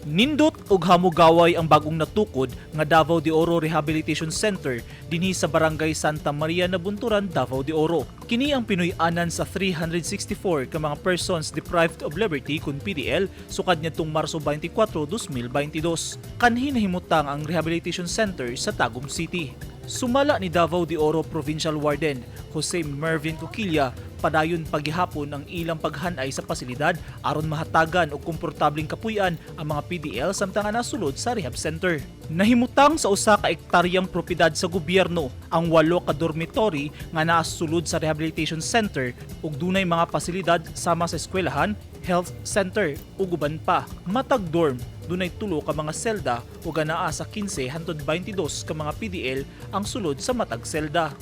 Nindot ug hamugaway ang bagong natukod nga Davao de Oro Rehabilitation Center dinhi sa Barangay Santa Maria, Nabunturan, Davao de Oro. Kini ang Pinoy-anan sa 364 ka mga persons deprived of liberty kun PDL sukad niadtong Marso 24, 2022. Kanhi nahimutang ang rehabilitation center sa Tagum City. Sumala ni Davao de Oro Provincial Warden Jose Mervin Coquilla, padayon paghihapon ang ilang paghanay sa pasilidad aron mahatagan og komportableng kapuy-an ang mga PDL samtang nga nasulod sa rehab center. Nahimutang sa 1 ka ektaryang propiedad sa gobyerno ang walo ka dormitory nga naasulod sa rehabilitation center ug dunay mga pasilidad sama sa eskwelahan, health center ug uban pa. Matag dorm dunay tulo ka mga selda ug anaa sa 15 hantod 22 ka mga PDL ang sulod sa matag selda.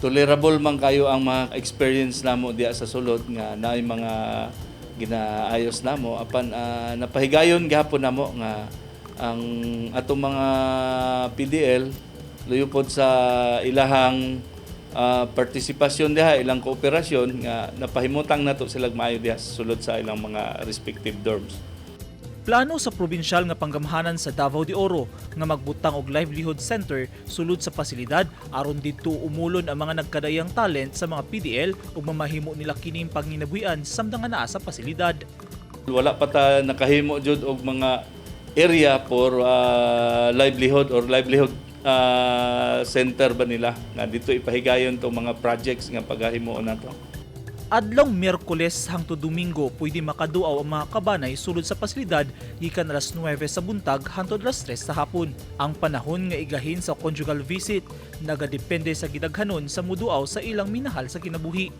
Tolerable man kayo ang mga experience namo diya sa sulod nga naay mga ginaayos namo, apan napahigayon gihapon namo nga ang atong mga PDL, luyo pod sa ilahang partisipasyon diha, ilang kooperasyon, nga napahimutang nato sila maayo diha sa sulod sa ilang mga respective dorms. Plano sa probinsyal nga panggamhanan sa Davao de Oro nga magbutang og livelihood center sulod sa pasilidad aron didto umulon ang mga nagkadaiyang talent sa mga PDL ug mamahimo nila kining panginabuhian samtang nga naa sa pasilidad. Wala pa ta nakahimo jud og mga area for livelihood or livelihood center ba nila nga dito ipahigayon tong mga projects nga pagahimuon nato. Adlong Miyerkules hangtod Domingo, pwede makaduaw ang mga kabanay sulod sa pasilidad gikan alas 9 sa buntag hangtod alas 3 sa hapon. Ang panahon nga igahin sa conjugal visit nagadepende sa gidaghanon sa muduaw sa ilang minahal sa kinabuhi.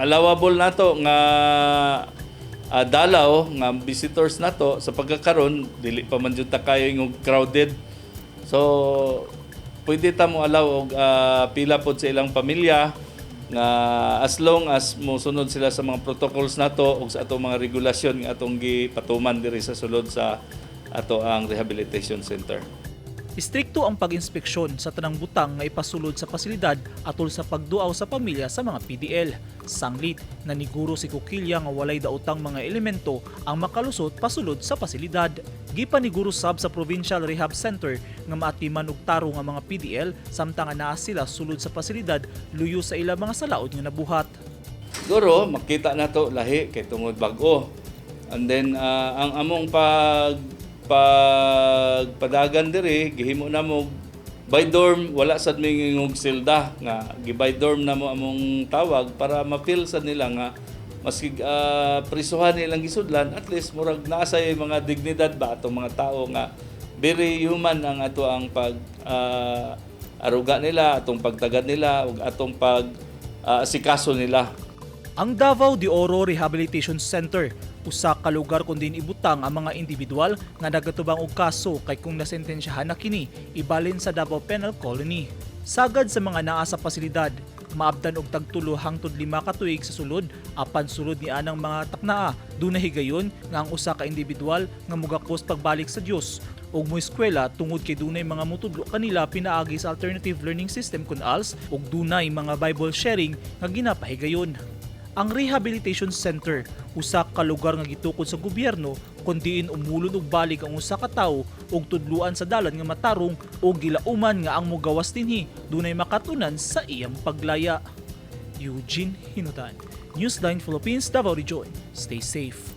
Allowable nato nga dalaw nga visitors nato sa pagkakaron, dili pa man jud ta kayo ingog crowded. So pwede ta mo allow og pila pod sa ilang pamilya nga as long as mosunod sila sa mga protocols nato ug sa atong mga regulasyon nga atong gipatuman diri sa sulod sa ato ang rehabilitation center. Istrikto ang pag-inspeksyon sa tanang butang nga ipasulod sa pasilidad atol sa pagduaw sa pamilya sa mga PDL. Sanglit, naniguro si Coquilla nga walay daotang mga elemento ang makalusot pasulod sa pasilidad. Gipaniguro sab sa Provincial Rehab Center nga maatiman og tarong ang mga PDL samtang nga naa sila sulod sa pasilidad, luyo sa ilang mga salaod nga nabuhat. Siguro makita nato lahi kay tungod bag-o. And then ang among pagpadagan diri, gihimo namo by dorm, wala sad mi ingog selda, nga gi by dorm namo among tawag para ma-feel sad nila nga maski prisuhan nilang gisudlan, at least murag naa say mga dignidad ba atong mga tao, nga very human ang ato ang pag aruga nila, atong pagtagad nila ug atong pag asikaso nila. Ang Davao de Oro Rehabilitation Center, usa ka lugar kun diin ibutang ang mga individual nga nagatubang og kaso kay kung nasentensyahan na kini, ibalin sa Davao Penal Colony. Sagad sa mga naa sa pasilidad, maabdan og tagtulo hangtod 5 ka tuig sa sulod, apan sulod ni anang mga taknaa, dunay higayon nga ang usa ka individual nga mugakos pagbalik sa Dios ug moeskwela tungod kay dunay mga mutudlo kanila pinaagi sa alternative learning system kun ALS ug dunay mga Bible sharing nga ginapahigayon. Ang Rehabilitation Center, usa ka lugar nga gitukod sa gobyerno kun diin umulon og balik ang usa ka tawo ug tudluan sa dalan nga matarong ug gilauman nga ang mogawas dinhi dunay makatunan sa iyang paglaya. Eugene Hinutan, Newsline Philippines, Davao Region. Stay safe.